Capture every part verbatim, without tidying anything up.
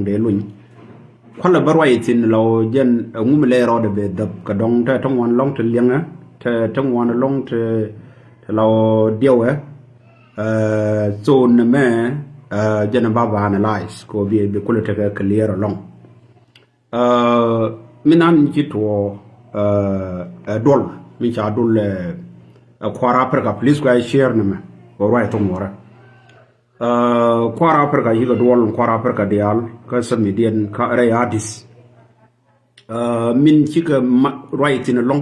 dee luny. Kualɛ bä ruac thi̱n la ɣöö jɛn ɛ ŋum lɛ rɔɔdɛ bɛ dhäp kɛ dɔ̱ŋ te te ŋuan lɔ̱ŋ te liɛŋɛ te te ŋuan lɔ̱ŋ te te la ɣöö diɛwɛ. Thon nɛmɛ jɛn ba ba analyze kɛ ɣöö bi bi kulɛ tekɛ clear alɔ̱ŋ. Min nan ci tuɔɔ ɛ duɔl min ca duɔl ɛ kua̱r Africa, please kua share nɛmɛ kɛ ruac thok ŋuɔrɛ. Kua̱r Africa yikɛ duɔl kua̱r Africa diaal kä samidiɛn kä rɛy Addis. Min cikɛ ruac thi̱n ɛlɔ̱ŋ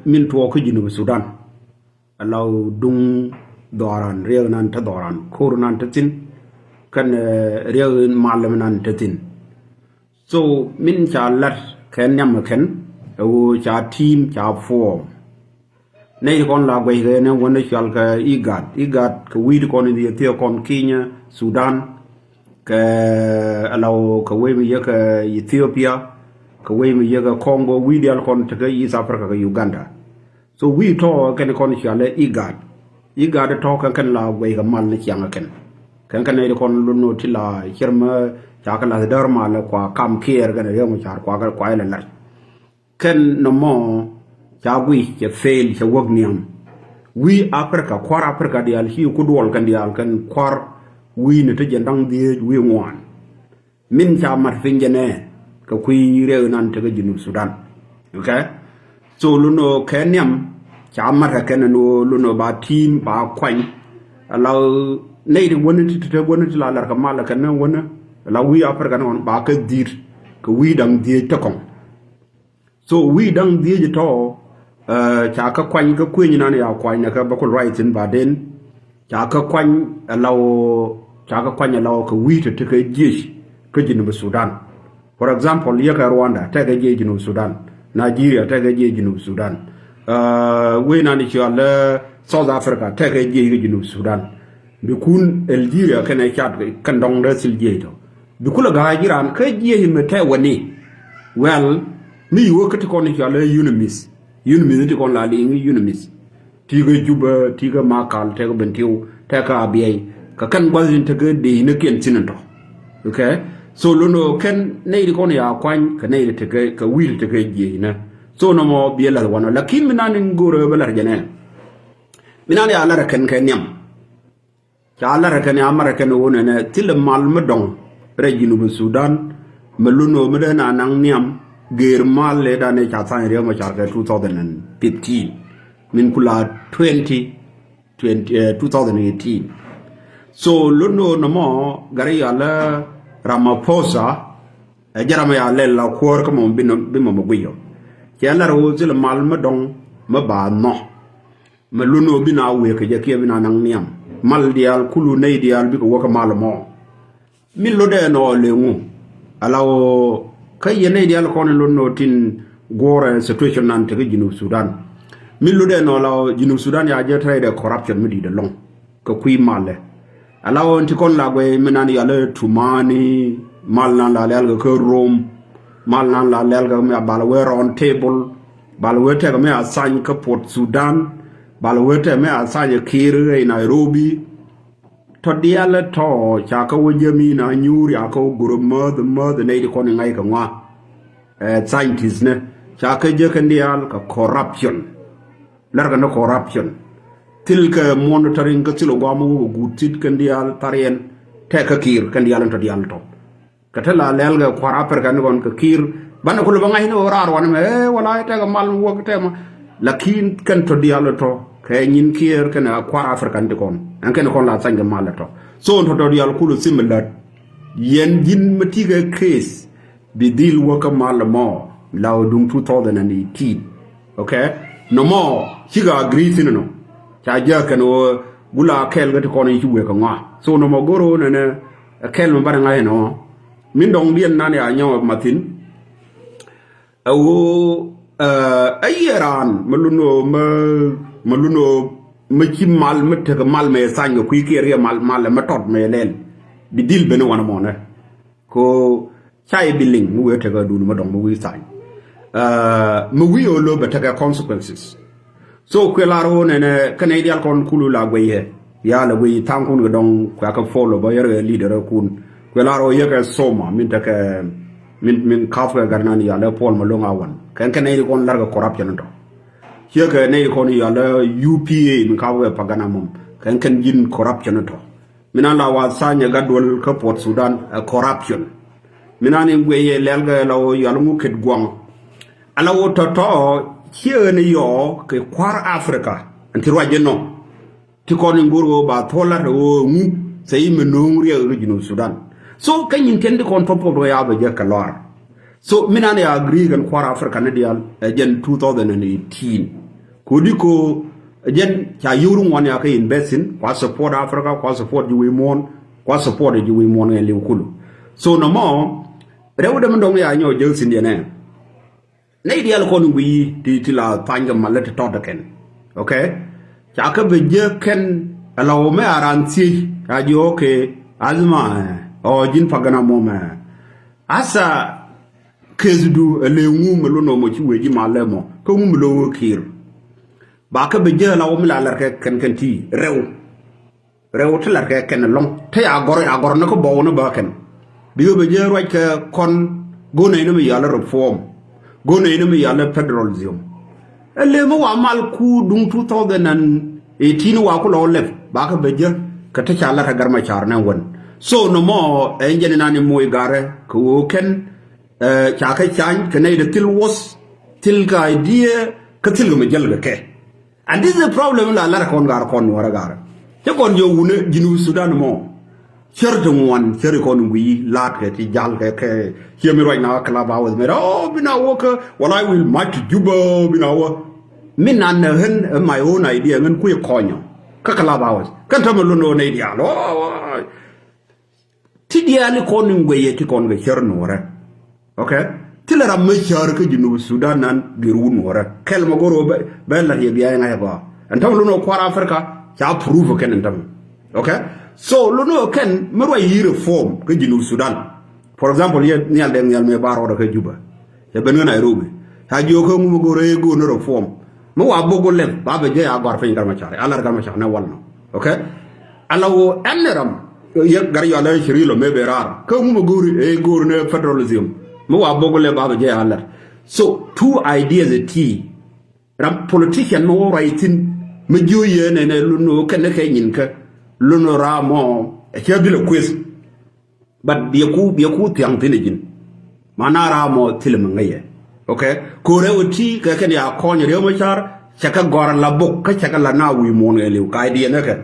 min tuɔɔk kä Junub Sudan. Ala ɣöö duŋ dhɔran riɛk nan te dhɔran ko̱r nan te thi̱n kɛn riɛk mal mi nan te thi̱n. So min ca lat kɛ nhiam kɛn ɛ ɣöö ca team ca form. Nɛy ti kɔn la guɛc kɛ ni wänä cual kɛ IGAD. IGAD kɛ wi̱i̱ ti kɔn in yɛ thiee kɔn Kenya, Sudan, kɛ ala ɣöö kɛ wec mi yɛ kɛ Ethiopia, kɛ wec mi yɛ kɛ Congo, wi̱i̱ diaal kɔn tekɛ East Africa kɛ Uganda. So wi̱i̱ tɔ̱ kɛn kɔn cual ɛ IGAD. IGAD tɔ̱ kɛn kɛn la guɛc kɛ mal ni ciaŋ kɛn. Kɛn kɛn nɛy ti kɔn lun nɔ ti la cir mɛ ca kɛ lath däär mal kua kam kiɛɛr kɛn riɛk mɛ car kua kɛ kua ilɛ lat. Kɛn nɔmɔ ca guic cɛ fail cɛ wäk niam. Wi̱i̱ Africa kua̱r Africa diaal ci ku duɔl kɛn diaal kɛn kua̱r wi̱i̱ ni te jɛn da̱ŋ dhieec wi̱i̱ ŋuan. Min ca mat piny jɛnɛ kɛ kui̱ riɛk nan tekɛ Junub Sudan. Okay. So lunɔ kɛ niam ca mat kɛn ni lunɔ ba team ba kuany. Ala nɛy ti wäni ti te wäni ti la lar kɛ mal kɛn ni wäni la wi̱i̱ Africa ni ɣɔn ba kɛ dhi̱i̱t kɛ wi̱i̱ da̱ŋ dhieec te kɔŋ. So wi̱i̱ da̱ŋ dhieec tɔ̱ ca kä kuany kä kueny nan ya kuany nɛ kä bä ku ruac thi̱n ba den. Ca kä kuany ala ɣöö ca kä kuany ala ɣöö kɛ wi̱i̱ te tekɛ jiec kä Junub Sudan. For example yɛ kɛ Rwanda tekɛ jiec Junub Sudan. Nigeria tekɛ jiec Junub Sudan. Wec nan i̱ ciɔal South Africa tekɛ jiec kä Junub Sudan. Bi kun Algeria kɛnɛ cat kɛn dɔŋ dee thil jiec tɔ. Bi kulɛ ga̱a̱c ji̱ raan kä jiɛc mi tɛ wä ni. Well, mi yi wä kä ti kɔn i̱ cɔal ɛ UNMISS. UNMISS ti kɔn la liŋ i̱ UNMISS. Ti kä Juba, ti kä Makal, tɛ kä Bentiu, tɛ kä Abiɛy. Kä kɛn gua̱th in te kä dee in kä kiɛn thi̱n in tɔ. Okay. So lo̱n ɔ kɛn nɛy ti kɔn ya kuany kɛ nɛy ti te kä wi̱i̱ ti te kä jiɛc inä. So nɔmɔ biɛ lath wanɔ lakin mi nan in go̱rä bä lar jɛ nɛ. Mi nan ya lar kɛn kɛ nhiam. Ca lar kɛn ya mar kɛn wun ɛnɛ thilɛ mal mi dɔŋ rɛy Junub Sudan. Mi lun ɔ mi dee na naŋ niam geer mal lɛ danɛ ca thany riɛm ɔ car kɛ two thousand and fifteen. Min kula twenty, twenty, two thousand eighteen. So lun ɔ nɔmɔ gari yal Ramaphosa ɛ jɛ ram ya lɛl la kuɔr kä mɔ bi mɔ mi guic ɔ. Cɛ lar wun thilɛ mal mi dɔŋ mi ba nhɔ. Mɛ lun ɔ bi na wëë kɛ jɛ kiɛ bi na naŋ niam mal diaal kulu nɛy diaal bikɛ wä kä mal mɔ. Mi lotdɛ nɔ lɛ ŋu ala ɣöö kä yɛ nɛy diaal kɔn in lot nɔ tin guɔrɛ situation nan tekä Junub Sudan. Mi lotdɛ nɔ la ɣöö Junub Sudan ya jɛ tɛrɛydɛ corruption mi di̱i̱t ɛlɔ̱ŋ kɛ kui̱ malɛ. Ala ɣöö in ti kɔn la guɛy mi nan yalɛ Tumani, mal nan la lɛl kɛ kä Rom, mal nan la lɛl kɛ mi a bal wee round table. Bal wee tɛk mi a thany kä Port Sudan. Bal wee tɛk mi a thany Kiir rɛy Nairobi. Tɔ diaal tɔ ca kä wä jämi na nyuur ya kä wä gurä mäth mäth nɛy ti kɔn iŋa̱c kɛ ŋɔa. Ɛ scientist ni ca kä jɛ kɛn diaal kɛ corruption. Lɛr kɛ ni corruption. Thil kɛ monitoring kä thil ɔ guam wä kɛ guut thit kɛn diaal thariɛn tɛk kä Kiir kɛn diaal in tɔ diaal tɔ. Kɛ te la lɛl kɛ kua̱r Africa ni kɔn kɛ Kiir banɛ kulɛ bä ŋa̱c ni ɣöö raar wanɛ mɛ ɛ wala tɛkɛ mal mi wäk tɛmɛ. Lakin kɛn tɔ diaal tɔ kɛ nyin Kiir kɛn a kua̱r Africa ni ti kɔn ɛn kɛn kɔn la thany kɛ mal tɔ. So tɔ tɔ diaal kulɛ thim mi lät yɛn ji̱n mi tikɛ case bi dhil wäk kä mal mɔ la ɣöö duŋ two thousand and eighteen. Okay. Nɔmɔ cikɛ agree thi̱n nɔ ca jääk kɛn ɣöö gula kɛɛl kä ti kɔn in ci wëë kɛ ŋɔa. So nɔmɔ go̱r ɣöö nɛnɛ ɛ kɛɛl mi banɛ ŋa̱c ɛn ɣöö min dɔ̱ŋ diɛn nan ya nyɔk ɛ mathin. Ɛ ɣöö ɛ yiɛ raan mi lun ɣöö mi lun ɣöö mi ci mal mi tekɛ mal mɛ thany kɛ kui̱ kiɛ riɛ mal mal ɛ mi tɔt mɛ lɛl bi dhil ben ɛ wanɛ mɔnɛ. Ko ca yɛ bi liŋ mi wee tekɛ dun mi dɔŋ mi wi̱i̱ thany. Mi wi̱i̱ ɣöö lo̱ bɛ tekɛ consequences. So kuɛ lar ɣöö nɛnɛ kɛnɛ i̱ dial kɔn kulu la guɛyɛ ya lɛ guɛy thaŋkun kɛ dɔŋ kuɛ kɛ follow bä yɛr ɣɛ leader kun. Kuɛ lar ɣöö yekɛ SOMA min tekɛ, min, min ka̱pkɛ gat nan yalɛ Paul Malong Awan. Kɛn kɛn nɛy ti kɔn larkɛ corruption tɔ. Yekɛ nɛy ti kɔn yalɛ U P A min ka̱pkɛ Pagana Mom. Kɛn kɛn ji̱n corruption tɔ. Min an la wa thanyɛ gat duel kä Port Sudan, ɛ corruption. Min an in guiyɛ lɛl kɛ la ɣöö yalɛ ŋu ket guaŋ. Ala ɣöö tɔ̱tɔ̱ ciɛ ɣän yɔɔ kɛ kua̱r Africa. Ɛn ti ruac inɔ. Ti kɔn in go̱r ɣöö ba thuɔl lat ɣöö ŋu thɛy mi no̱o̱ŋ riɛk kä Junub Sudan. So kä nyin tiɛn ti kɔn pop pop rɔ ya bɛ jɛ kɛ lɔar. So min an ya agree kɛn kua̱r Africa ni diaal ɛ jɛn two thousand and eighteen. Kodi ko ɛ jɛn ca yio̱w ri ŋuan ya kä invest in kua support Africa, kua support ji̱ wi̱i̱ muɔ̱ɔ̱n, kua support ji̱ wi̱i̱ muɔ̱ɔ̱n ɛ liw kulu. So nɔmɔ rɛw dämi dɔ̱ŋ ya nyɔ jek thin diɛn ɛ. Nɛy diaal kɔn in guiy ti, ti la thany kɛ malä ti tɔt kɛn. Okay? Ca kɛ bɛ jek kɛn ala wä mɛ a ran thiec. Ca jiök okay, asthma, ɔ ji̱n Pagana Mom. Asa case du ɛ lëë ŋu mɛ lun ɔ mɔ ci wee ji̱ malä mɔ. Kä ŋu mɛ lo̱ wee Kiir. Ba kɛ bɛ jek ala wä mi la lɛr kɛ kɛn kɛn ti rɛw. Rɛw ti lat kɛ kɛn ɛlɔ̱ŋ. Te a gɔr, a gɔr ni kä bɔw ni bä kɛn. Bikɛ bɛ jɛ ruac kɛ kɔn go̱n nɛy ni mi yal reform. Go̱n nɛy ni mi yal federalism. Ɛ lëë mi wa mal ku duŋ two thousand and eighteen wa ku lɔ lɛp. Ba kɛ bɛ jɛ kɛ te ca lat kɛ Gat Macar nɛ wän. So nɔmɔ ɛ jɛn inan imuc garɛ kɛ ɣöö kɛn, ɛ, ca kɛ cany kɛ nɛy dɛ thil wuɔth, thil kɛ idea, kä thil kɛ mi jäl kɛ kɛ. And this is a problem la lar kɔn gar kɔn nuɔrɛ gar. Cɛ kɔn jɛ wunɛ Junub Sudan mɔ. Cär ti ŋuan, cär kɔn wi̱i̱, lat kɛ ti jal kɛ kɛ. Ciɛ mi ruac na club house mɛ, oh, bi na wä kä, wala I will march to Juba, bi na wä. Mi nan nɛ ɣän, eh, my own idea, ɣän kui̱ kɔnyɔ. Kä club house. Kɛn tämɛ lun ɣän idea, oh, oh, oh. Ti diaal ikɔn in guɛyɛ ti kɔn kɛ cär nuɔrɛ. Okay? Ti lɛ ram mi cär kä Junub Sudan nan gir wun nuɔrɛ. Kɛl ma goro bɛ, bɛ la yɛ bia ŋa̱c bä. Ɛn tɔŋ lun ɔ kuar Africa, ca proof kɛn ɛn tɔŋ. Okay? So lun ɔ kɛn mi ruac yi reform kä Junub Sudan. For example, yɛ Nhial Deng Nhial mi ba rɔɔdɛ kä Juba. Cɛ ben kä Nairobi. Ca jiök kä ŋu mi go̱r ëë go̱r ni reform. Mi wa bok go̱r lɛp, ba bɛ jɛ a gɔ̱a̱r piny Gat Macar. A lar Gat Macar nɛ wal nɔ. Okay? Ala wo ɛn ni ram. Yek Gat Yual ëë ci ril ɔ mëë bɛ raar. Kä ŋu mi go̱r ëë go̱r ni federalism. Mi wa bok go̱r lɛp ba bɛ jɛ a lar. So, two ideas ɛ ti. Ram politician mi wä ruac thi̱n. Mi jiö yɛ nɛ nɛ lun ni wä kɛn ni kɛ nyin kä. Lun ni ram mɔ. Ɛ cɛ dhil ɛ kueth. But biɛ ku, biɛ ku thiaŋ thi̱n ɛ ji̱n. Mana ram mɔ thilɛ mi ŋäcɛ. Okay? Ko̱rɛ wä ti kɛ kɛn ya kɔny Riek Macar, cɛ kɛ gɔr la bok, kä cɛ kɛ la na wi̱i̱ muɔ̱ɔ̱n ɛ liw, ka idea nɛ kɛ.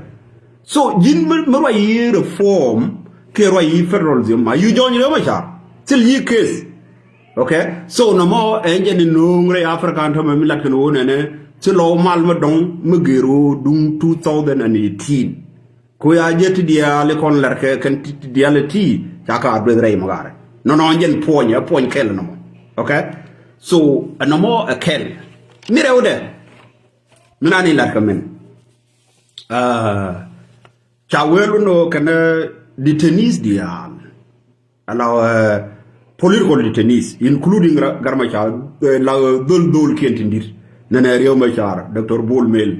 So, ji̱n mi, mi ruac yi reform, kɛ ruac yi federalism, ma yi jɔny Riek Macar. Thil yi case. Okay? So, nɔmɔ, ɛn jɛ ni no̱o̱ŋ rɛy Africa, tɔmɛ mi lat kɛn wä nɛnɛ, thil lɔ mal mi dɔŋ, mi gër wä duŋ two thousand and eighteen. Ku ya jɛ ti diaal ikɔn lɛr kɛ kɛn ti, ti diaal ti ca ka dueth rɛy mɛ garɛ. Nɔnɔ jɛn puɔ̱ny, ɛ puɔ̱ny kɛl nɔmɔ. Okay? So, ɛ nɔmɔ ɛ kɛl. Mi rɛwdɛ. Min ani lɛr kɛ min. Ah, ca wee lun ɔ kɛn detainees diaal. Ala, eh, political detainees, including Ra-, Gat Macar, eh, la, eh, dhol dhol kiɛn tin dit. Nɛnɛ Riek Macar, Doctor Bol Mel,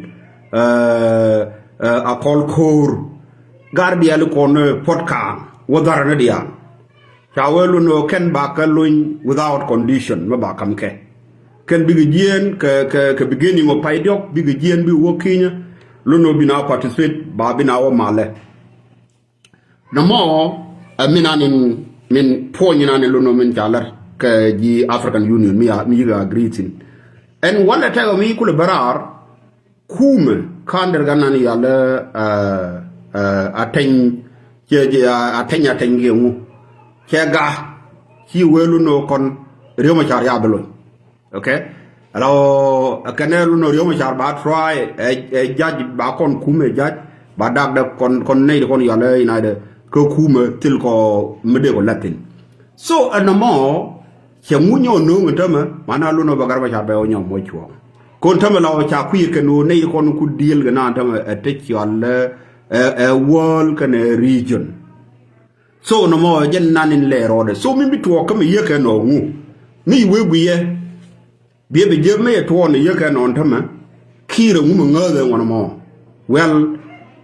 eh, eh, Akol Koor, gar diaal kɔn, eh, Puot Kaŋ, wä dhar ni diaal. Ca wee lun ɔ kɛn ba kɛ lony without condition, mi ba kam kɛ. Kɛn bikɛ jiɛn kɛ, kɛ, kɛ beginning ɔ pay diɔk, bikɛ jiɛn bikɛ wä Kenya, lun ɔ bi na participate, ba bi na wä malɛ. Nɔmɔ, ɛ, min anin, min puɔ̱ny in anin lo̱n min ca lär kɛ ji̱ African Union mi a, mi yik agree thi̱n. Ɛn walɛ tɛkɛ mi kulɛ bä raar kumɛ ka̱ndɛr gan nan yalɛ, ɛ, ɛ, atɛny, cɛ, cɛ, atɛny, atɛny kiɛ ŋu. Cɛ ga, ci wee lo̱n kɔn Riek Macar ya bi lo̱ny. Okay. Alo, kɛnɛ lun ɔ Riek Macar ba try, ɛ, ɛ judge ba kɔn kumɛ judge, ba dak dɛ kɔn, kɔn nɛy dɛ kɔn yɔlɛ inay dɛ, kä kumɛ thil kɔ mi dee kɔ latin. So, ɛn nɔmɔ, cɛ ŋu nyɔ no̱o̱ŋ ɛn tämɛ, mana lun ɔ ba Gat Macar bɛ ɔ nyɔ mɔ cuɔ̱ɔ̱ŋ. Kɔn tämɛ la ɔ ca kui̱ kɛn ɔ nɛy kɔn ku deal kɛ naan tämɛ, ɛ te cɔal, ɛ, ɛ world kɛnɛ region. So nɔmɔ jɛn nan in lɛ rɔɔdɛ. So mi bi tuɔɔk kä mi yek kɛ nɔ ŋu. Mi wee guiyɛ. Biɛ bi jek mi yɛ tuɔɔk ni yek kɛ nɔ tämɛ. Kiir ɛ ŋu mi ŋääth ɛ ŋuɔn mɔ. Well,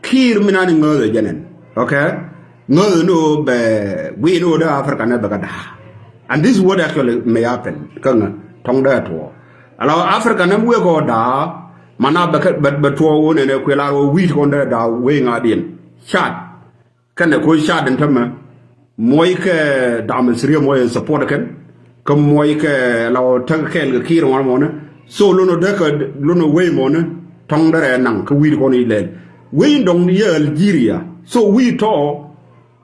Kiir mi nan in ŋääth ɛ jɛn ɛn. Okay? ŋäth ni ɣöö bɛ guic ni ɣöö dee Africa ni bɛ kɛ da̱a̱. And this is what actually may happen. Kä ŋä tɔŋ dee tuɔɔ ala Africa ni wek ɣöö da̱a̱. Mana bɛ kɛ bɛ tuɔɔ ɣöö nɛnɛ kuël ar ɣöö wi̱i̱t kɔn dee da̱a̱ wee ŋa̱diɛn. Chad kɛnɛ ko̱ Chad in tämɛ muɔc kɛ dam Syria muɔc in support kɛn. Kä muɔc kɛ la ɣöö täk kɛɛl kɛ Kiir ŋuan mɔni. So lunɔ dee kɛ lunɔ wei mɔni. Tɔŋ dee rɛ naŋ kä wi̱i̱t kɔn i̱ lɛl wei in dɔŋ yɛ Algeria. So wi̱i̱ tɔɔ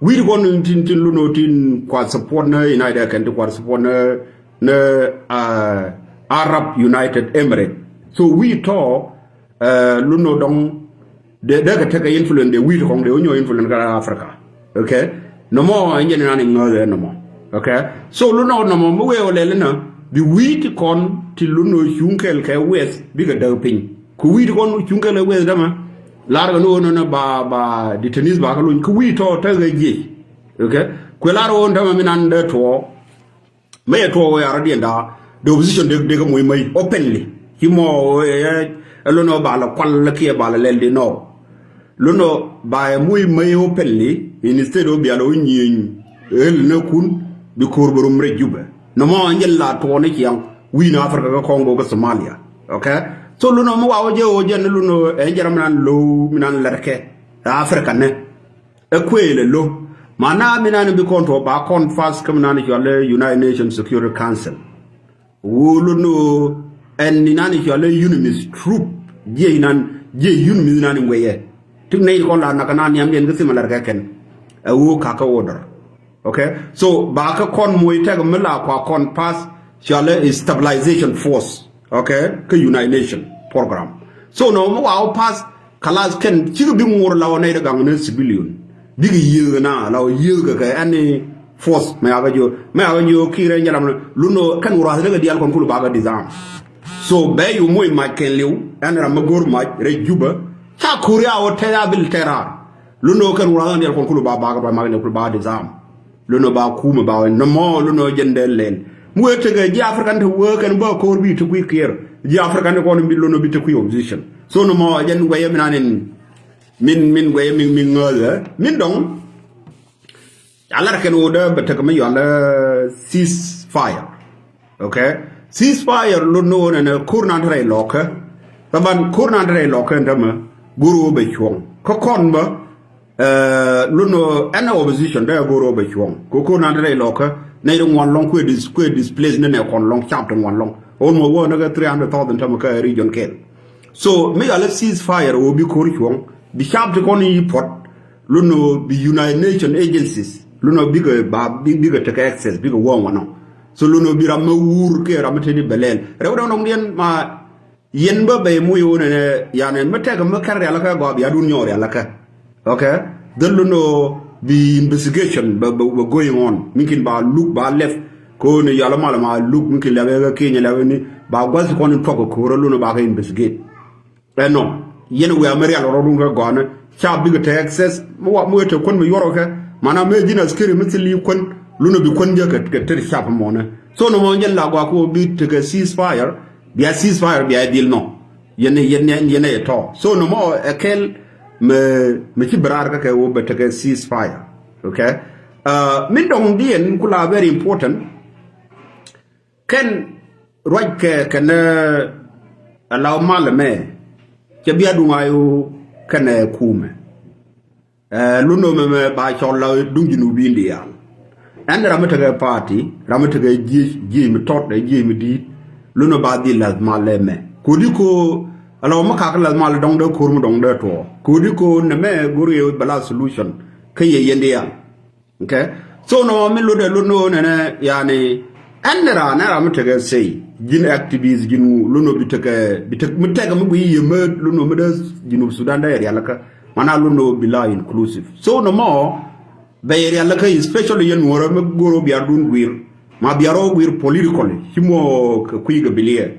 wi̱i̱t kɔn in tin tin lunɔ tin kuat support ni United kɛn ti kuat support ni ni Arab United Emirates. So wi̱i̱ tɔɔ lunɔ dɔŋ dee dee kɛ tekɛ influence dee wi̱i̱t kɔŋ dee wä nyɔ influence kä Africa. Okay. Nɔmɔ ɛn jɛn nan in ŋäth ɛ nɔmɔ. Okay. So lunɔ nɔmɔ mi wee wä lɛl inɔ bi wi̱i̱t kɔn ti lunɔ cuŋ kɛl kɛ weth bikɛ däk piny. Ku wi̱i̱t kɔn cuŋ kɛl kɛ weth dämɛ lar kɛ ni wä nɔnɔ ba ba detainees ba kɛ luny ku wi̱i̱ tɔɔ tekɛ jiec. Okay. Kuɛ lar wä nɔnɔ mi nan dee tuɔɔ. Mëë yɛ tuɔɔk ɣöö ya rɔ̱diɛn da̱a̱ the opposition dee dee kä moc mäc openly. Ci mɔ ɣöö ɛ ɛ lönɔ ba lɛ kual kiɛ ba lɛ lɛl di nɔ. Lönɔ ba ɛ moc mäc openly instead ɣöö bia lɛ wä nyieny ɣel ni kun bi ko̱o̱r bɛ rum rɛc Jubɛ. Nɔmɔ ɛn jɛ la tuɔɔk ni ciaŋ wi̱i̱ ni Africa kä Congo kä Somalia. Okay. So lönɔ mi wa wä jɛ ɣöö jɛn ni lönɔ ɛn jɛ ram mi nan lo̱w mi nan lɛrkɛ ɛ Africa ni. Ɛ kuëël ɛ lo̱. Mana mi nan bi kɔn tuɔ ba kɔn pass kä mi nan cual i̱ United Nations Security Council. Wulu ni ɣöö ɛn ni nan cual i̱ UNMISS troop jiɛc nan jiɛc UNMISS nan in guɛyɛ. Ti nɛy kɔn la nak kɛ nan niamdiɛn kä thimɛ lar kɛ kɛn. Ɛ ɣöö kakä order. Okay. So ba kä kɔn moc tɛk mi la kua kɔn pass cual i̱ stabilization force. Okay. Kä United Nation program. So nɔ mi wa wä pass kalas kɛn cikɛ bi ŋuɔr la wä nɛy ti gaŋ ni civilian. Bikɛ yiëëk na la wä yiëëk kɛ kɛ any force mɛ yakɛ jiö mɛ yakɛ jiö Kiir ɛn jɛ ram ni lun ni kɛn wä ruath ni kɛ diaal kɔn kul bakɛ disarm. So bɛ yu moc mac kɛn liw ɛn ram mi go̱r mac rɛy Jubä. Ca ko̱r ya wä tɛth a bil tɛth raar. Lun ni kɛn wä ruath ni diaal kɔn kul ba bakɛ ba mak ni kul bakɛ disarm. Lun ni ba kumɛ ba wä nɔmɔ lun ni jɛn dee lɛl. Mi wee tekɛ ji̱ African te wee kɛn bä ko̱r bi te kui̱ Kiir ji̱ African te kɔn bi lun ni bi te kui̱ opposition. So nɔmɔ jɛn guɛyɛ mi nan in min min guɛyɛ mi mi ŋäthɛ min dɔŋ. Ca lar kɛn wä dee bɛ tekɛ mi yual cease fire. Okay. Cease fire lun ni wä nɛnɛ ko̱r nan te rɛy lɔkä. Thaban ko̱r nan te rɛy lɔkä ɛn tämɛ go̱r wä bɛ cuɔ̱ŋ kä kɔn bä. Ɛɛ lun ni wä ɛn opposition dee go̱r wä bɛ cuɔ̱ŋ kɛ ko̱r nan te rɛy lɔkä nɛy ri ŋuan lɔŋ kuɛ dis kuɛ displace ni nɛ kɔn lɔŋ cap te ŋuan lɔŋ. Almost wä ni kɛ three hundred thousand tämɛ kä region kɛl. So mi ɣalä cease fire wä bi ko̱r cuɔ̱ŋ bi cap ti kɔn i̱ puɔt. Lun ni wä bi United Nation agencies lun ni wä bikɛ ba bikɛ tekɛ access bikɛ wä ŋuan nɔ. So lun ni wä bi ram mi wur kiɛ ram mi teti bɛ lɛl rɛw dɔŋ dɔŋ diɛn ma. Yɛn bä bɛ muc wun ɛnɛ yani mi tɛk mi kɛn rialikä gɔaa bia dun nyɔɔ rialikä. Okay. Dhil ni nɔ bi investigation bɛ bɛ going on mi kin ba luk ba lɛp. Ko ni yal mal ma luk mi kin lɛp ɛ kɛ Kenya lɛp ni ba guath kɔn in tuɔk kɛ ko̱rä lun ba kɛ investigate. Ɛnɔ yɛn wiaa mi rial rɔ dun kɛ gɔaa ni ca bikɛ te access mi wa mi wee te kuän mi yuɔr kɛ mana mi ji̱n askeri mi thil yi kuän lun bi kuän jɛ kɛ kɛ ter cap mɔnɛ. So ni mɔ jɛn la gɔaa ko bi tekɛ cease fire. Bia ceasefire bia dhil nɔ. Yɛn yɛn yɛn ɛ tɔ so nɔmɔ ɛ kɛl. Mɛ mɛ ci bɛ raar kä kɛ wä bɛ tekɛ ceasefire. Okay. Min dɔŋ diɛn kula very important. Kɛn ruac kɛ kɛn ɛ law mal mɛ cɛ bia duŋ a yo kɛn ɛ kumɛ. Ɛ lundɔ mɛmɛ ba cɔl la duŋ Junubin diaal. Ɛn ram mi tekɛ party ram mi tekɛ jiec jiec mi tɔt ɛ jiec mi di̱i̱t. Lundɔ ba dhil lath mal ɛmɛ kodi ko. Ala wä mi kak lath mal dɔŋ dee ko̱r mi dɔŋ dee tuɔɔ kodi ko nɛmɛ go̱r yɛ bɛ la solution. Kä yɛ yɛn diaal. Okay. So nɔ mi lundɛ lundɔ nɛnɛ yani. Ɛn ran ɛn ram mi tekɛ sey ji̱n activist ji̱n wu lundɔ bi tekɛ bi tek mi tekɛ mi gui yɛ mɛ lundɔ mi dee Junub Sudan dee rialikä. Mana lundɔ bi la inclusive so nɔmɔ. Bɛ yɛ rialikä especially yɛ nuɔrä mi go̱r wä bia dun guir. Ma bia rɔ guir politically ci mɔ kɛ kui̱ gabiliɛ.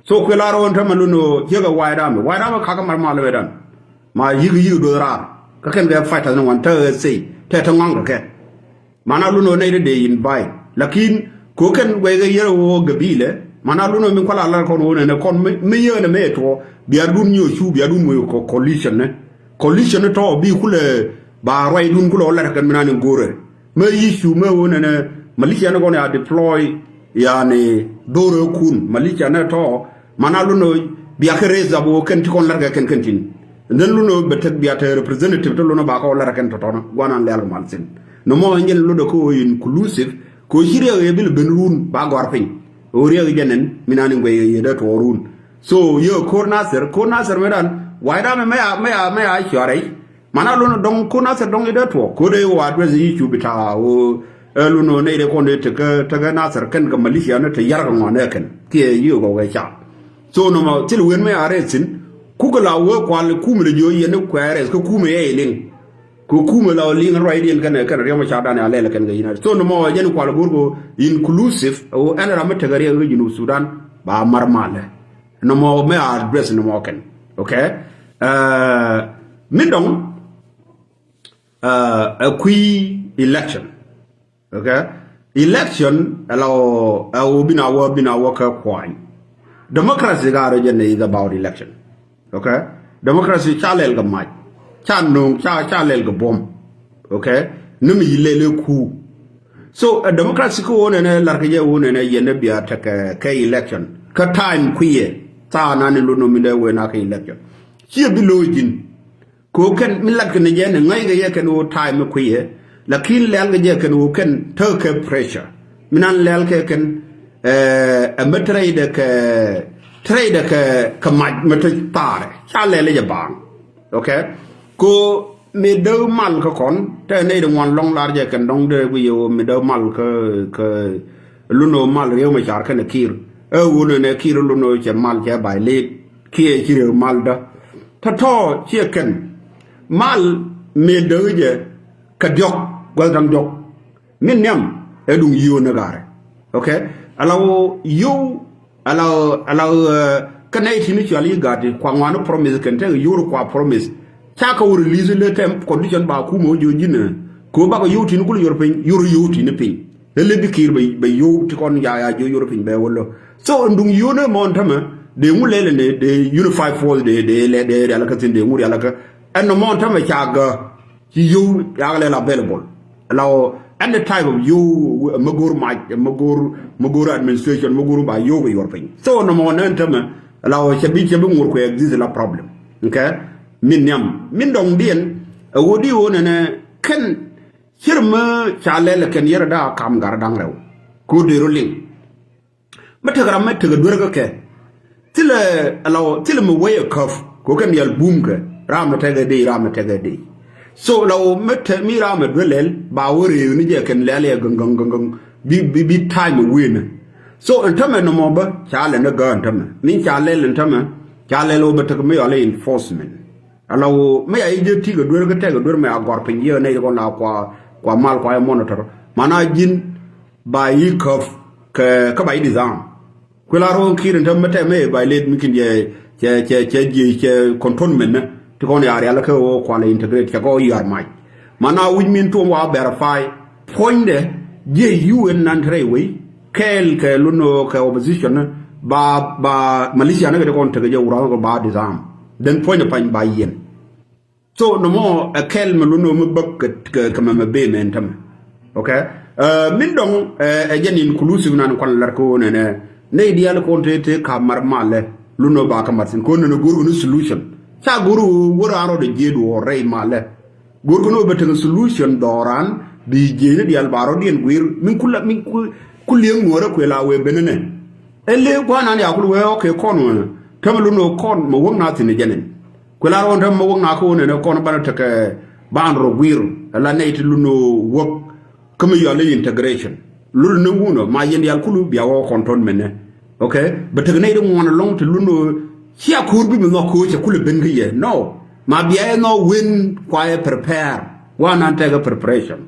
So kuɛ la rɔ ɛn tämɛ lundɔ ciekɛ waydamɛ waydamɛ kakä mar mal wɛ dan. Ma yik yik doth raar kä kɛn kɛ fight tɛth ni wan te sey te te ŋɔŋ kɛ kɛ. Mana lundɔ nɛy te dee invite lakin ko kɛn guɛy kɛ yɛr wä gabiliɛ. Mana lundɔ mi kuala lar kɔn wä nɛnɛ kɔn mi yek nɛ mɛ tuɔ bia dun nyɔ cu bia dun wä coalition ni. Coalition ni tɔ bi kulɛ Ba ruacdun kulɛ wä lat kɛn mi nan in go̱rɛ. Mɛ issue mɛ wä nɛnɛ militia ni kɔn ya deploy yani dhorɛ kun militia ni tɔ. Mana lunɔ bia kɛ raise up wä kɛn ti kɔn lat kɛ kɛn kɛn tin. And then lunɔ bɛ tek bia te representative ti lunɔ ba kɛ wä lat kɛn tɔtɔnɔ guanan lɛl mal thin. Nɔmɔ ɛn jɛn lunɔ kɛ wä inclusive kɛ wä ci riɛk yɛ bil ben run ba gɔr piny. Wä riɛk jɛ nɛn mi nan in guɛy yɛ dee tuɔɔrun. So yɛ ko̱r Nasir, ko̱r Nasir mɛ dan wayda mɛ mɛ ya mɛ ya mɛ ya cuarɛ. Mana lon dɔŋ ko Nasir dɔŋ idɛ tuɔ ko de wa address yi cu bita o. Ɛ lon o ne de kon de te ke te ke Nasir ken ke militia ne te yar ke ŋɔn ɛ ken kiɛ yi ko ke ca. So nɔmɔ thil wen me arrest sin ku ke la wee kual kum de jo yɛn kuɛ arrest ke kum yɛ liŋ. Ko kum la liŋ ruai diɛn ken ken riɛm ca dan ya lɛl ken ke yina. So nɔmɔ jɛn kual gor ko inclusive o ɛn ram me te ke riɛ ke Junub Sudan ba mar malɛ. Nɔmɔ me address nɔmɔ kɛn. Okay. Min dɔŋ ɛ kui̱ election. Okay. Election ɛ la ɛ wä bin a wä bin a wä kä kuany. Democracy ka rɔ jɛ ne is about election. Okay. Democracy ca lɛl kɛ mac ca no̱o̱ŋ ca ca lɛl kɛ buɔ̱m. Okay. Ni mi yi lɛl ɛ ku. So ɛ democracy kä wä nɛnɛ lar kɛ jɛ wä nɛnɛ yɛn ɛ bia tekɛ kɛ election kä time kuiɛ. Thaa nan in lon no̱o̱ŋ min dee wee na kɛ election ciɛ bi lo̱o̱ ji̱n. Kɛ ɣöö kɛn mi lat kɛ ni jɛ ni ŋäc kɛ jɛ kɛn ɣöö time mi kui̱ yɛ. Lakin lɛl kɛ jɛ kɛn ɣöö kɛn tekɛ pressure mi nan lɛl kɛ kɛn ɛ mɛ tɛrɛydɛ kɛ tɛrɛydɛ kɛ kɛ mac mɛ te thaarɛ ca lɛl jɛ baaŋ. Okay. Kɛ ɣöö mi dee mal kä kɔn te nɛy di ŋuan lɔŋ lar jɛ kɛn dɔŋ dee guic yɛ ɣöö mi dee mal kä kä lun ɣöö mal riek mɛ car kɛn ɛ kir ɛ ɣöö nɛnɛ kir lun ɣöö cɛ mal cɛ bay lit kiɛ ci riek mal dä. Tɔ̱tɔ̱ ciɛ kɛn mal mëë däk jɛ kɛ diɔ̱k gua̱th da̱ŋ diɔ̱k. Min nhiam ɛ duŋ yio̱o̱ ni ga̱rɛ. Okay. Ala ɣöö yio̱w ala ɣöö ala ɣöö kä nɛy ti̱n cual yi ga̱a̱t ti kua ŋuan promise kɛn tekɛ yio̱o̱ kua promise. Ca kɛ wä release lɛ tɛm condition ba kumɛ wä ji̱ wä ji̱n ɛ kɛ wä bakɛ yio̱w ti̱n kul yor piny yor yio̱w ti̱n piny. Ɛ lɛ bi kiir bɛ yio̱w ti kɔn ya ya ji̱ wä yor piny bɛ wä lä. So ɛn duŋ yio̱w ni mɔn tämɛ dee ŋu lɛl ɛn dee unified force dee dee lɛ dee rial kä thin dee ŋu rial kä ɛn nɔ mɔn tämɛ ca gä. Ci yio̱w yak lɛl available. Law any type of yio̱w mɛ go̱r mac mɛ go̱r mɛ go̱r administration mɛ go̱r ba yio̱w kɛ yuɔr piny. So nɔmɔ nɛn tämɛ law cɛ bi cɛ bi ŋur kuɛ exist la problem. Okay. Min nhiam min dɔŋ diɛn ɛ ɣöö di ɣöö nɛnɛ kɛn cir mɛ ca lɛl kɛn yɛrɛ daa kam gar da̱ŋ rɛw. Ko dee rɔ liŋ. Mɛ tek ram mɛ tek a duer kä kɛ thilɛ ala thilɛ mɛ wee a käp kɛ kɛn yal bum kɛ ram mɛ tek a dee ram mɛ tek a dee. So la wä mɛ tek mi ram mɛ duer lɛl ba wä ree ni jɛ kɛn lɛl yɛ gäŋ gäŋ gäŋ gäŋ bi bi bi time a wee ni. So ɛn tämɛ nɔmɔ bä ca lɛ ni gä ɛn tämɛ min ca lɛl ɛn tämɛ ca lɛl wä bä tek mi yɔl enforcement. Ala ɣöö mi a i̱ jɛ ti̱i̱ kɛ duer kä tɛk kɛ duer mi a gɔr piny yɛ nɛy ti kɔn la kua kua mal kua i̱ monitor. Mana ji̱n ba i̱ käp kɛ kä ba i̱ disarm. Kuɛ la ro̱o̱ŋ ki̱i̱r in te mi tɛm mi ba i̱ let mi kin jɛ cɛ cɛ cɛ jiɛ cɛ control mɛn ni ti kɔn ya rial kä ɣöö kua la integrate cɛ kɔ i̱ yar mac. Mana wi̱c min tuɔm wa verify puɔ̱nydɛ jiɛ U N nan te rɛy wei. Kɛɛl kɛ lun ɣöö kɛ opposition ni ba ba militia ni kɛ ti kɔn tekɛ jɛ wurath kɛ ba disarm. Then puɔ̱ny ɛ pany ba yiɛn. So nɔmɔ ɛ kɛl mɛ lun ɣöö mi bäk kɛ kɛ mɛ mɛ bee mɛ ɛn tämɛ. Okay. Min dɔŋ ɛ jɛn inclusive nan kuan lar kɛ ɣöö nɛnɛ nɛy diaal kɔn te te ka mar malɛ lun ɣöö ba kɛ mar thin kɛ ɣöö nɛnɛ go̱r kɛ ni solution. Ca go̱r ɣöö wä raan rɔɔdɛ jiɛɛd ɣöö rɛy malɛ. Go̱r kɛ ni wä bɛ tekɛ solution dhɔran bi jieyni diaal ba rɔ̱diɛn guir min kula min ku liek ŋuɔrä kuël a wee benenɛ. Ɛ lee guanan ya kul wee ɔkɛ kɔn wee tämɛ lun wee kɔn mɛ wäk na thin jɛnɛn. Kuël a rɔ̱n tämɛ mɛ wäk na kä wä nɛnɛ kɔn banɛ tekɛ ban rɔ guir. Ɛ la nɛy ti lun wee wäk kä mi yɔl i̱ integration. Lul ni wunɔ ma yɛn diaal kulu bia wä kɔn tɔn mɛnɛ. Okay. Bɛ tek nɛy ti ŋuan ɛlɔŋ ti lun ɣöö cia ko̱o̱r bi mi nhɔk ko̱o̱c cɛ kulɛ ben kä yɛ. No. Ma bia yɛ nhɔk wen kua yɛ prepare. Wa nan tekɛ preparation.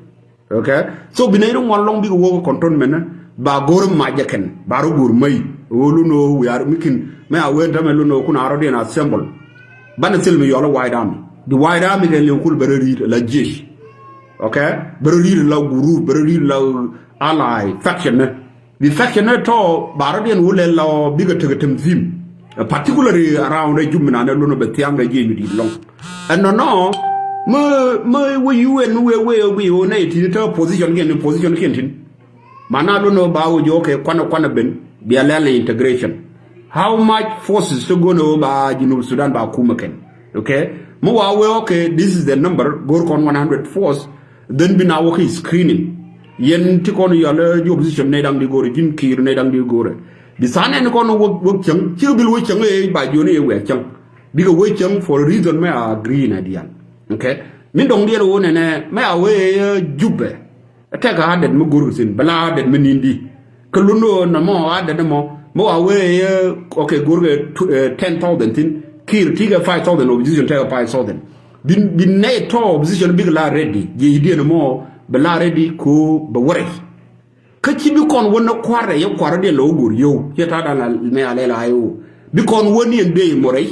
Okay. So bi nɛy ti ŋuan ɛlɔŋ bikɛ wä kɛ control mɛnɛ ba go̱r mac jɛ kɛn ba rɔ go̱r mäy. Ɣöö lun ɣöö wiar mi kin mɛ a wen tämɛ lun ɣöö kun a rɔ diɛn assemble. Banɛ thil mi yɔl i̱ White Army di White Army kɛ liw kul bɛ rɔ ri̱i̱t la jiec. Okay. Bɛ rɔ ri̱i̱t la group bɛ rɔ ri̱i̱t la ally faction ni. Bi faction ni tɔ ba rɔ diɛn wulɛ la bikɛ tekɛ tanzim. Particularly around ɛ jum mi nanɛ lun bɛ thiaŋ kɛ jiec mi di̱i̱t lɔŋ. Ɛn nɔnɔ Mä, mä wä U N wä, wä, wä, wä, nɛ tin te position kiɛn, position kiɛn tin. Mana lun wä ba wä jɔ kɛ kuanɛ, kuanɛ ben, bia lɛl integration. How much forces te go̱n wä ba Junub Sudan ba kumɛ kɛn? Okay? Mä wa wä, okay, this is the number, go̱r kɔn one hundred force, then bi na wä kɛ screening. Yɛn ti kɔn yɔl, eh, ji opposition nɛ daŋ di go̱r, jin Kiir nɛ daŋ di go̱r. Bi sanɛ ni kɔn wä, wä cäŋ, cikɛ bil wä cäŋ, eh, ba jiɔni, eh, wä cäŋ. Bikɛ wä cäŋ for a reason mɛ a agree na dial. Okay? Min dɔŋ diɛl wä nɛnɛ, mɛ a wä, eh, Jubɛ. Tɛk a adet mi go̱rkɛ thi̱n, bɛ la adet mi ni̱n di. Kä lundɔ nɔmɔ adet mɔ, mɛ wa wee, eh, okay, go̱rkɛ tw-, eh, ten thousand thi̱n, Kiir ti̱i̱ kɛ five thousand, opposition tɛk kɛ five thousand. Bi, bi nɛy tɔ opposition bikɛ la ready, jiɛ i̱ diɛn mɔ, bɛ la ready ko bɛ wä rɛy. Kä ci bi kɔn wä ni kua̱r rɛy, yɛ kua̱r rɛy diɛn lɛ wä go̱r yio̱w, ciɛ ta̱a̱ dan la mɛ a lɛl a yio̱w. Bi kɔn wä ni ɛn dee mɔ rɛy.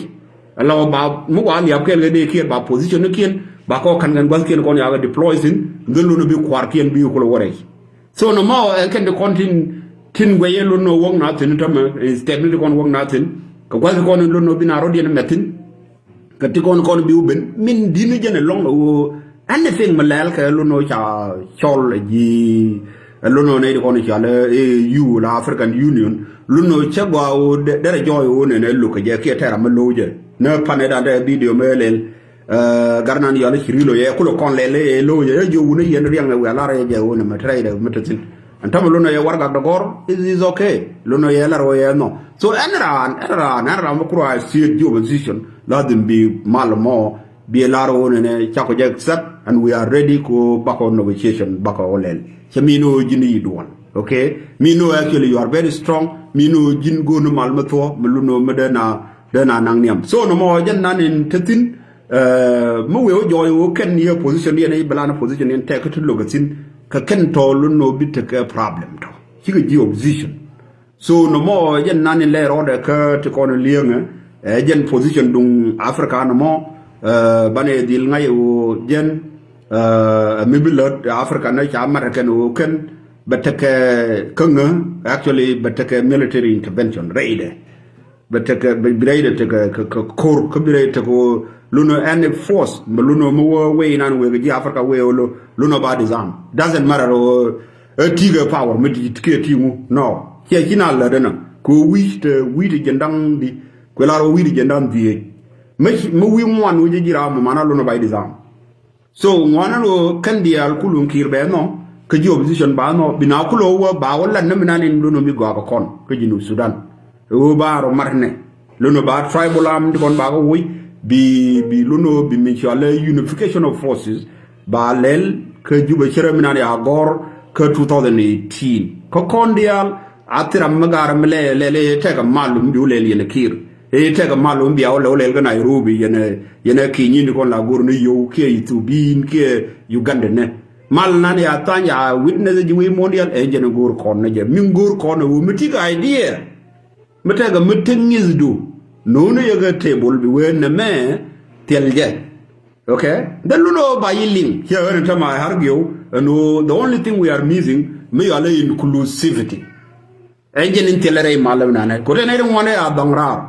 Ala wä ba mi wa liap kɛl kɛ dee kiɛn ba position ni kiɛn, ba kɔ kan kɛn gua̱th kiɛn kɔn yakä deploy thi̱n, dhil lun bi kua̱r kiɛn bi kulɛ wä rɛy. So nɔmɔ ɛn kɛn ti kɔn tin, tin guɛy yɛ lun nɔ wäk na thi̱n tämɛ, instead ni ti kɔn wäk na thi̱n. Kɛ gua̱th kɔn lun nɔ bi na rɔ diɛn mɛ thi̱n. Kɛ ti kɔn kɔn bi wä ben. Min di̱n jɛn ɛlɔŋ ɛ wä anything mi lɛl kɛ lun nɔ ca cɔl ɛ ji̱, ɛ lun nɔ nɛ ti kɔn ca lɛ, eh, A U la African Union. Lun nɔ cɛ gua wä dɛ, dɛrɛ jɔɔy wä nɛ nɛ luk kɛ jɛ kiɛ tɛra mi lo̱w jɛ. Nɛ panɛ dan dɛ video mɛ lɛl. Eh, gar nan yɔl ci ri lo yɛ kulɛ kɔn lɛl ɛ lo yɛ jiɔ wun ɛ yɛn riɛŋ ɛ wɛ lar yɛ jɛ wun ɛ mɛ tɛrɛ yɛ mɛ tɛ thin. Ɛn tämɛ lo nɔ yɛ wargak dɔ gɔr, is, is okay. Lo nɔ yɛ lar wɛ yɛ nɔ. So ɛn raan, ɛn raan, ɛn raan mɛ kura siet jiɔ position. Lazim bi mal mɔ, bi lar wun ɛ nɛ cakɔ jɛ accept, and we are ready ko bakɔ negotiation, bakɔ lɛl. Cɛ mi no ji̱n yi duɔl. Okay? Mi no actually you are very strong. Mi no ji̱n go̱n mal mɛ thuɔ, mɛ lo nɔ mɛ dɛ na, dɛ na naŋ niam. So nɔ mɔ jɛn nan in tɛ thin, Eh, mi wee wä jɔɔc wä kɛn yɛ position yɛn i̱ bɛ lan position yɛn tɛk kä ti lo̱k ɛ thi̱n. Kä kɛn tɔ lun nɔ bi tekɛ problem tɔ. Cikɛ ji̱ opposition. So nɔ mɔ jɛn nan in lɛ rɔɔdɛ kä ti kɔn li̱eŋɛ. Eh, jɛn position duŋ Africa nɔ mɔ. Eh, banɛ dhil ŋa̱c wä jɛn, eh, mi bi lät Africa nɛ ca mat kɛn wä kɛn. Bɛ tekɛ kä ŋä, actually bɛ tekɛ military intervention rɛydɛ. Bɛ tekɛ, bɛ bi rɛy dɛ tekɛ kɛ, kɛ ko̱r, kä bi rɛy tekɛ wä lun nɔ any force, bɛ lun nɔ mi wä wee inan wee kɛ ji̱ Africa wee wä lo, lun nɔ ba disarm. Doesn't matter wä, ɛ ti̱i̱ kɛ power mi ti kiɛ ti̱i̱ ŋu. No. Ciɛ ci na lät ɛnɔ. Kɛ wä wi̱i̱ te, wi̱i̱ te jɛn da̱ŋ di. Kuɛ lar wä wi̱i̱ te jɛn da̱ŋ dhieec. Mi, mi wi̱i̱ ŋuan wä ji̱ ji̱ ram mɔ mana lun nɔ ba disarm. So ŋuanä lo kɛn diaal kulun Kiir bɛ nɔ kä ji̱ opposition ba nɔ bi na kulo wä ba wä lat ni mi nan in lono mi gɔaa kɛ kɔn kä Junub Sudan. Ɛ wä ba rɔ mat nɛ lono ba tribal arm ti kɔn ba kɛ woc bi, bi lono bi mi cɔal unification of forces ba lɛl kä Juba cɛ rɛ mi nan ya gɔr kä two thousand eighteen. Kä kɔn diaal a thil ram mi gaar mi lɛ, lɛ, lɛ tɛkɛ malum bi wä lɛl yɛn Kiir. I̱ tɛkɛ malum bia wä lɛ wä lɛl kä Nairobi yɛn, yɛn ɛ ki̱ny in kɔn la go̱r ni yow kiɛ Ethiopin kiɛ Uganda nɛ. Mal nan ya thany ya witness ji̱ wi̱i̱ muɔ̱n dial ɛ jɛn go̱r kɔn ni jɛ. Min go̱r kɔn ɛ wä mi tik idea. Mi tɛkɛ mi tik ŋi̱thdu. No̱o̱ni yɛ kɛ table bi wee nɛ mɛ thil jɛ. Okay? Dhɛ lun ɣöö ba yi liŋ. Ciɛ ɣän in tämɛ a har giɛw ɛn ɣöö the only thing we are missing mi yɔal ɛ inclusivity. Ɛ jɛn in thilɛ rɛy malä mi nanɛ. Ko̱tɛ nɛy ti ŋuɔ̱nɛ a dhɔŋ raar.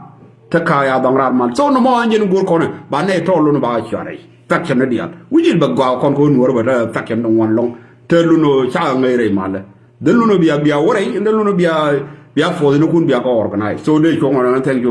Te ka ya dhɔŋ raar mal. So nɔmɔ ɛ jɛn in go̱r kɔnɛ ba nɛy tɔɔl lun ba cuarɛ. Faction ni diaal. Wi̱c in bɛ gɔaa kɔn kɛ wä nuɔ̱ɔ̱r bɛ te faction ni ŋuɔ̱n lɔŋ. Te lun ɣöö ca ŋäc rɛy malä. Dhɛ lun ɣöö bia, bia wä rɛy, dhɛ lun ɣöö bia, bia force ni kun bia kɛ organize. So dee cuɔ̱ŋ ɣɔn ɛn thank you.